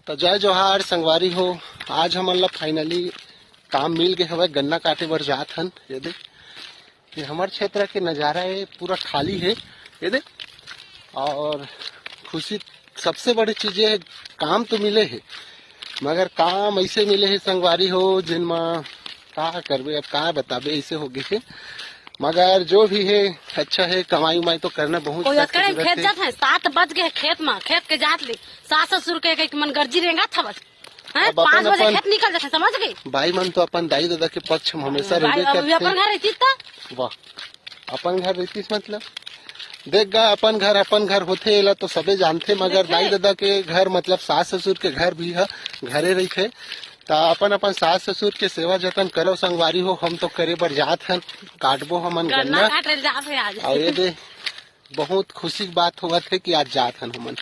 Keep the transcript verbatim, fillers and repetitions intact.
तो जय जोहार संगवारी हो, आज हमन ला finally काम मिल गए हवय, गन्ना काटे बर जात हन। ये देख, ये हमर क्षेत्र के नजारा है, पूरा खाली है। ये देख, और खुशी सबसे बड़ी चीज ये है, काम तो मिले है, मगर काम ऐसे मिले है संगवारी हो, जिनमा का करबे, अब का बताबे, ऐसे हो गए है। मगर जो भी है, अच्छा है, कमाई उमाई तो करना बहुत कोई सख्त अकड़े जरूरत खेत है। जात है, सात बज गए खेत में, खेत के जात ले सास ससुर के एक मन गर्जी रेंगा थवत हैं, अब अपन, पाँच बजे अपन खेत निकल जाते, समझ गई? भाई मन तो अपन दाई ददा के पक्ष में हमेशा भाई, रहबे अब करथे। अपन घर रहती त? वाह, अपन घर रहतीस मतलब, देख गा, अपन घर अपन घर होथे, एला तो सबे जानथे, मगर देखे। दाई ददा के घर मतलब सास ससुर के घर भी ह घरे रहिथे। त अपन अपन सास ससुर के सेवा जतन करो संगवारी हो, हम तो करे बर जात हन, काटबो हमन गन्ना गन्ना। काटे जात है आज। और ये दे, बहुत खुशी की बात होवत है कि आज जात हन हमन।